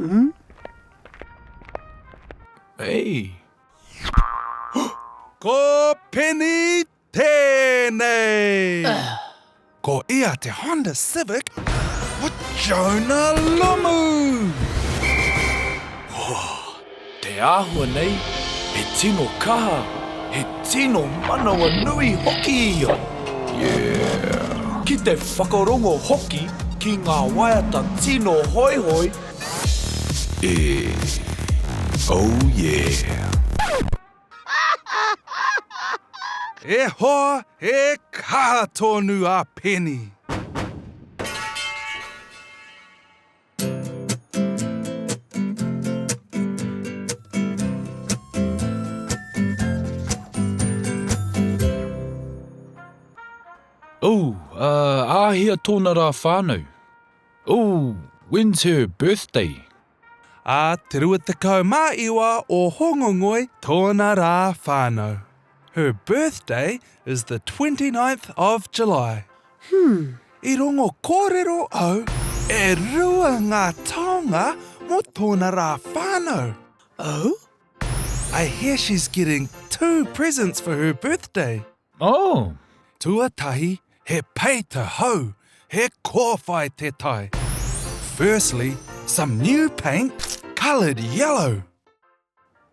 Mm? Hey! Ko Penny tēnei! Ko ia te Honda Civic o Jonah Lomu! Te āhua nei, he tino kaha, he tino manawanui hoki ia. Yeah! Ki te whakarongo hoki ki ngā waiata tino hoihoi. E, oh yeah! E hoa, e kaha tonu a Penny. Ooh, uh, āhea tōna rā whānau? Ooh, when's her birthday? Ā te 29 o Hōngongoi tōna rā whānau. Her birthday is the 29th of July. Hmm. I rongo kōrero au e rua ngā taonga mō tōna rā whānau. Oh? I hear she's getting two presents for her birthday. Oh! Tuatahi, he peita hou, he kōwhai te tae. Firstly, some new paint, coloured yellow.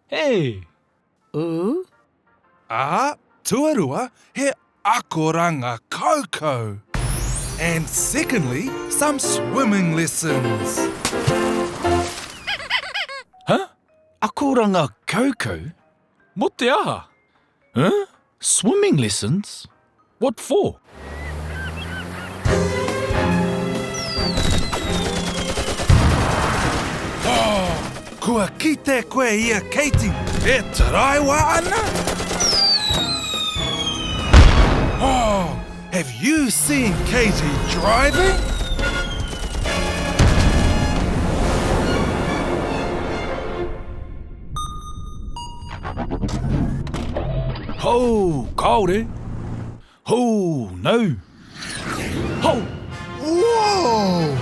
Hey! Ooh? Ā, tuarua, he akoranga kaukau. And secondly, some swimming lessons. Huh? Akoranga kaukau? Mō te aha? Huh? Swimming lessons? What for? Oh, kua kite koe i a Katie e taraiwa ana? Oh, have you seen Katie driving? Ho, kāore. Ho, no. Ho! Whoa!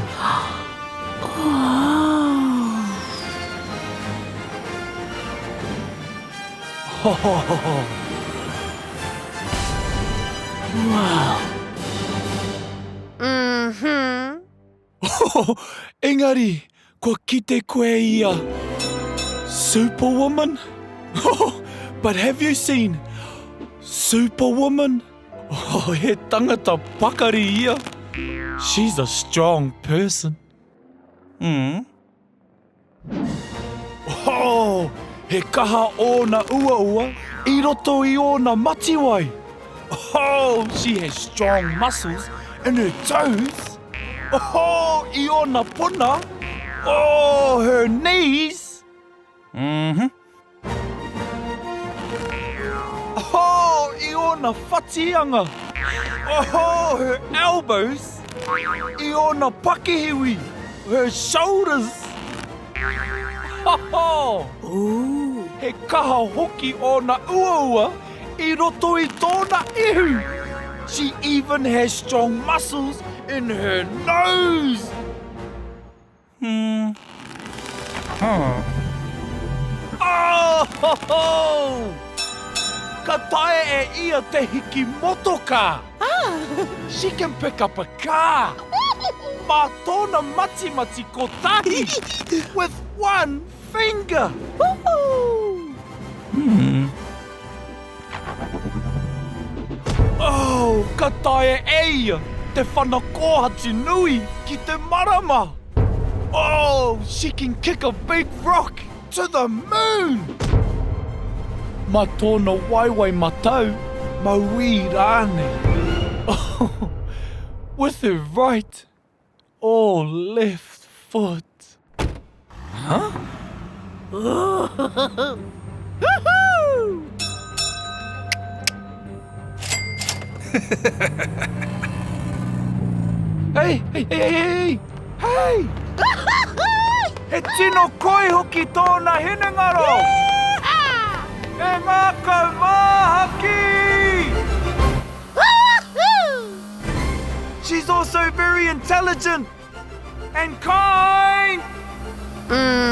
Ho, ho, ho, ho. Wow. Mm-hmm. Engari, kua kite koe i a Superwoman? But have you seen Superwoman? Oh, he tangata pakari ia. She's a strong person. Mm. Oh, he kaha ōna uaua i roto i ōna matiwai. Oh, she has strong muscles in her toes. Oh, i ōna puna. Oh, her knees. Mm-hmm. Oh, i ōna whatianga. Oh, her elbows. I ōna pakihiwi. Her shoulders. Oh, Ooh. he kaha hoki ōna uaua i roto i tōna ihu. She even has strong muscles in her nose. Hmm. Huh. Oh, ho, ho! Ka taea e ia te hiki motokā. Ah! She can pick up a car. Mā tōna matimati kotahi. With one finger. Woohoo! Hmm. Oh, ka taea e ia te whana kōhatu nui ki te marama. Oh, she can kick a big rock to the moon! Mā tōna waewae matau, mauī rānei. Oh, with her right or left foot. Huh? Woohoo! Hey, hey, hey, hey, hey! He tino koi hoki tōna hinengaro! He ngākau māhaki! She's also very intelligent and kind! Mm.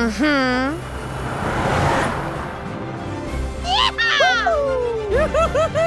Woohoo!